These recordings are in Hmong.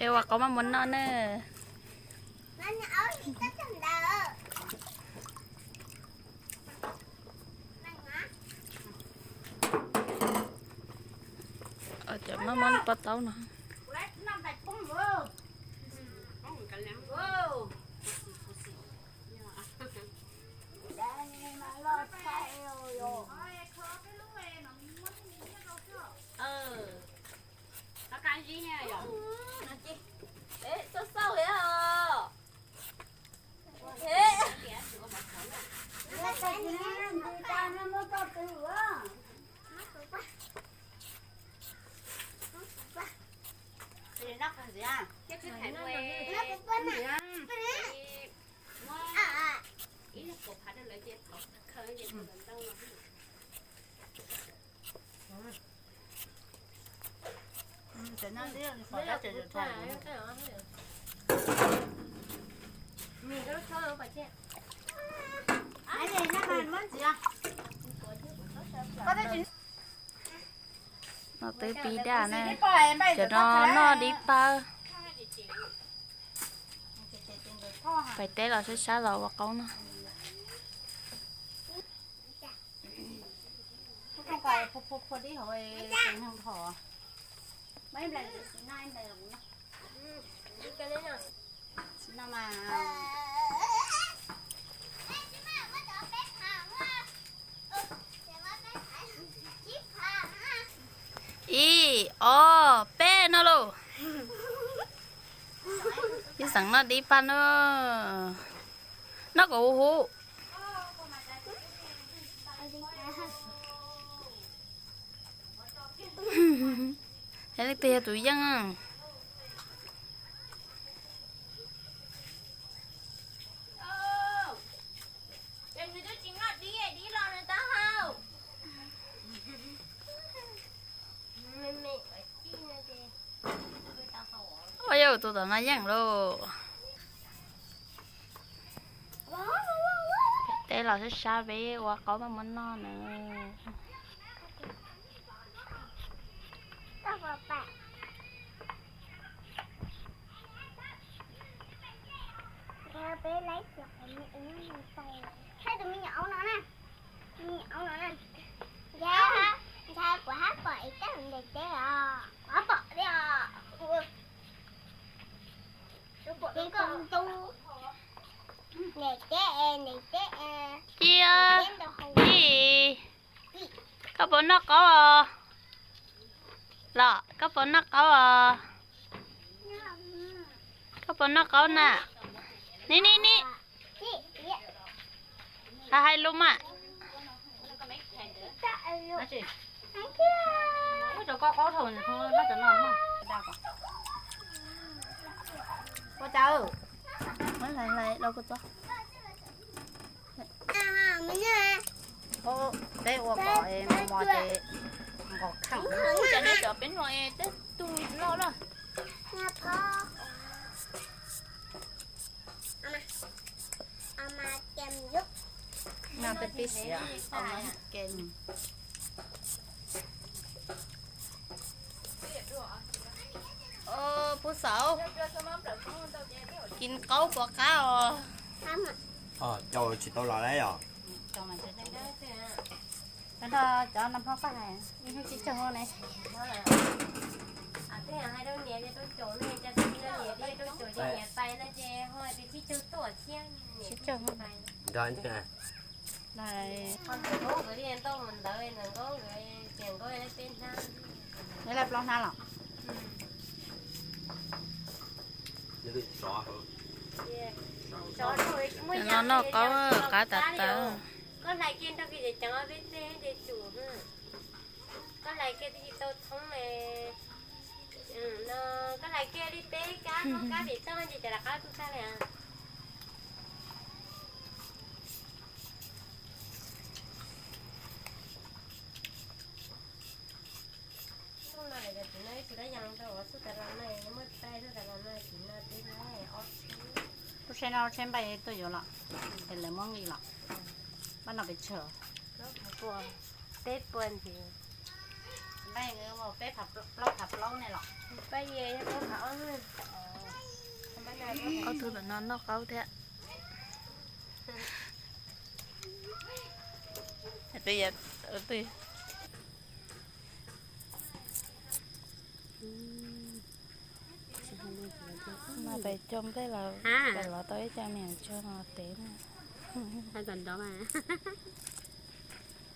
Es ua qauv maj muag noj na. Cov maj muag pob taub no. No twb pib daj na, cov no noj dib pawg. Pais teb los sab sab los ua qauv no. Ib, ob, peb no lauj. Ib xeem noj dib pawg no. Noj kom huv huv. Yog leej twg yog tus yeej? Ua yog tus tom no yeej lauj. Teb los sab sab peb ua qauv maj muag noj na. Peb laib tus me nyuam aub no na, me nyuam aub no na, ntshai kuv hab pom es koj ntes teb os, hab pom li os. Ntes teb, ntes teb, ib, koj puas noj qaub os? Los koj puas noj qaub os? Koj puas noj qaub na? Ni ni ni. Hais hais lus mas. Ua cas, hlais hlais los koj txob. Peb ua kom mos mos ces nqos kheej. Ua cas nej cov peb no es tej tug loj loj. No peb pib siav. Puj xav kis qaub puas qab os? Cov tsis tau los lawm yom? Cov no pab pab hais, ib hnub tsib caug ne. Tsib caug. Neb laij plaub hnab los? Cov no noj qaub qab tas tas. Koj hlais kiag nrog kiag cov peb teg ces tsum. Koj hlais kiag twb tsis tau thoob ne. No koj hlais kiag li peb kab, kab pem toj ces cov rov qab tu tag li. Tub no ib tug dab yas rau txuj tas los no, muab tais txuj tas los no tsis no tib ob. Lub tsheb no lub tsheb npaj tuaj yuav los, es lawv muab nqis los. Npaj no pes tsawg? Peb puas ntxiv. Npaj plaub phav plaub ne los? Npaj yog plaub phav Ob tug ntawm no noj qaub thiab. Twb, twb. Mas pem cov nplej los, pem los tau ib co niam tsuag no tev na.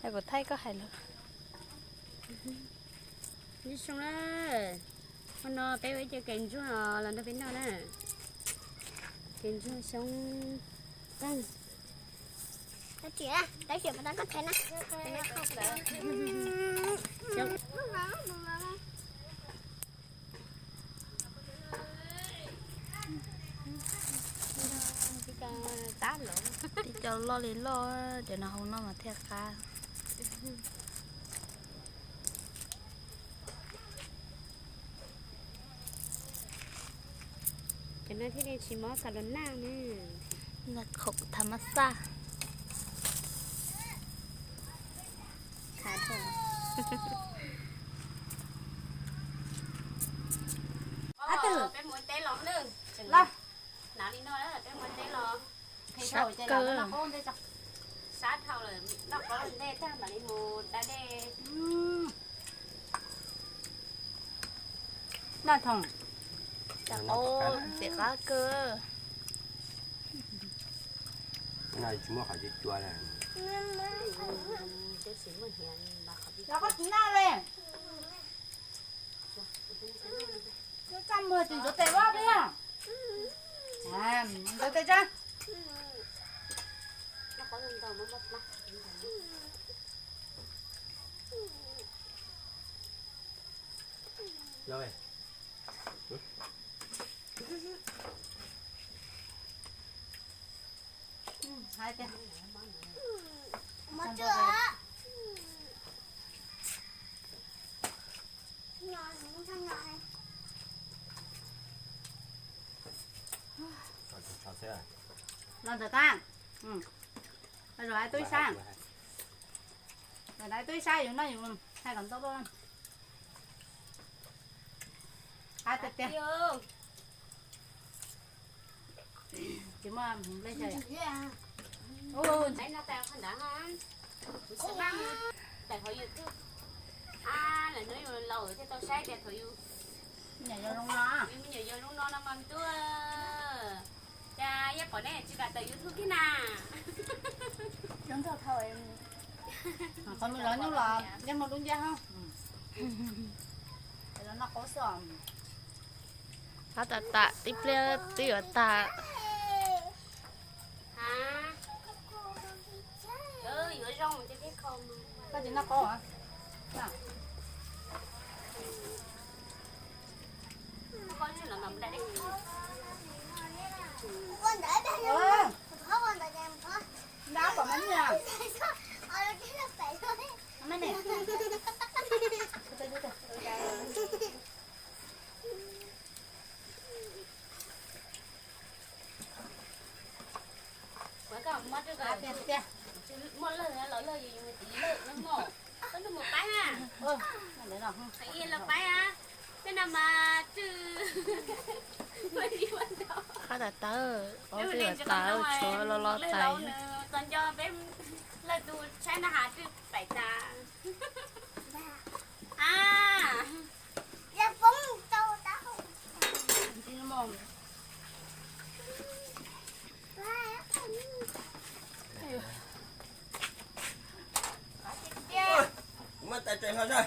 Kuv thaij koj hais lus. Nyob zoo na, hmo no peb ua ib co kev ntsuag los nrog peb noj na. Kev ntsuag xyoob qeej. Tib co loj li loj, cov no hau noj mas thiaj qab. Cov no thiaj li tsis mob kas los naj ne. Khoom tham mas xaj. Peb mus teb los na. Hnav li no, peb mus teb los. Sab kawg. Sab dhau lawm, noj qaub ntej tag mam li mus da dej. Noj thoom. Qaub ntxim qab kawg. Tsis muaj qhov cua cua na. Los koj tsis noj li. Tsis txaj muag tsis ntxuav tes vaj peb. Ntxuav tes tsa. Hais tias, los ntawm kab, los ntawm tub ib sab, los ntawm tub ib sab yus noj yus hais kom ntau tuaj. Hais tiag tiag. Tsis muaj nplej xyaw. Tais hauv YouTube, lawv hnub yus laus thiaj tau saib tias thaum yus me nyuam yaus zoo no, yus me nyuam yaus zoo no no mas ntuj, cas yeej pom nej tsis kam tawm YouTube kiag na. Qhov mus zov nyuj los yeej muaj dub nciab hab. Noj qaub xwb. Qab tas tas, tib pliag twb yuav tas. Koj tsis noj qaub os? Muaj lawg los lawg yus mus tiv lawg no mog. Koj nug mus paib na. Los paib a. Tej no mas tswj. Qab tas tawv, qaub twb yuav tas, tshuav los los tais. Txog nco peb lawg tus tshaib na has tswj paib tas. Muab tais tsees hlo sab.